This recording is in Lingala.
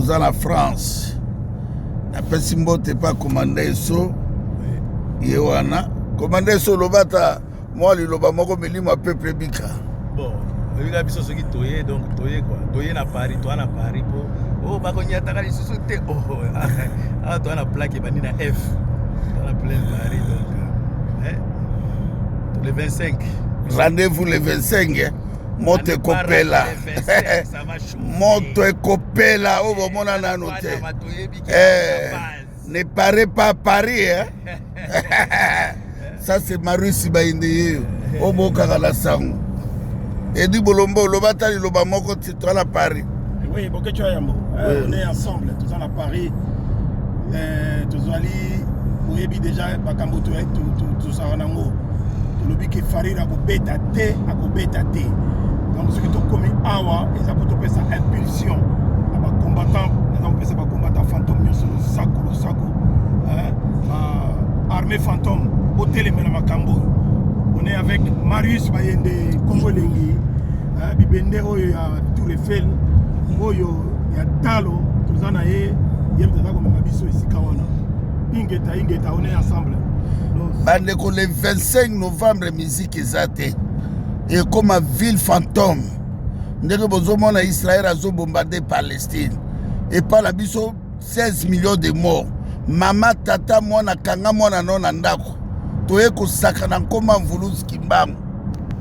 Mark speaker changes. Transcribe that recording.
Speaker 1: Toza na France. Napesi mbote pa komanda Eso. Ye wana. Komanda Eso oloba ata mwa liloba moko milimo ya peuple ebika.
Speaker 2: Bon, oyika biso soki toye donc toye quoi. Toye na Paris, toa na Paris po oh bakonyataka lisusu te. Oh, ah toa na plaque ebandi na F. Toa na plein Paris donc hein. Le 25.
Speaker 1: Rendez-vous le 25. Hein? Moto ekopela. Moto ekopela oyo bomona nano te. Eh, ne parez pas Paris hein? Ça c'est Marius Bayende yeyo oyo bokaka na sango. Edi Bolombo oloba ata liloba moko ti toa na Paris.
Speaker 3: Oui, Boketshu Yambo. Oui. On est ensemble, tous à Paris. Tozali boyebi déjà makambo tozalaka nango tolobi ke Farira akobeta te akobeta te donc soki tokomi awa eza po topesa impulsion na bacombattant naza kopesa bacombattant fantôme nyonso losako losako armée fantôme botelemela makambo oyo. On est avec Marius Bayende Kongo Elengi, bibende oyo ya Tour Eiffel oyo ya talo toza na ye ye moto aza komema biso esika wana. Ingeta ingeta, on est ensemble.
Speaker 1: Bandeko, le 25 novembre musique eza te, ekoma ville fantôme ndenge bozomona Israel azobombarde Palestine epa na biso 16 millions de morts. Mama, tata, mwana, kanga mwana no na ndako, toye kosaka na nkoma mvuluzi Kimbangu.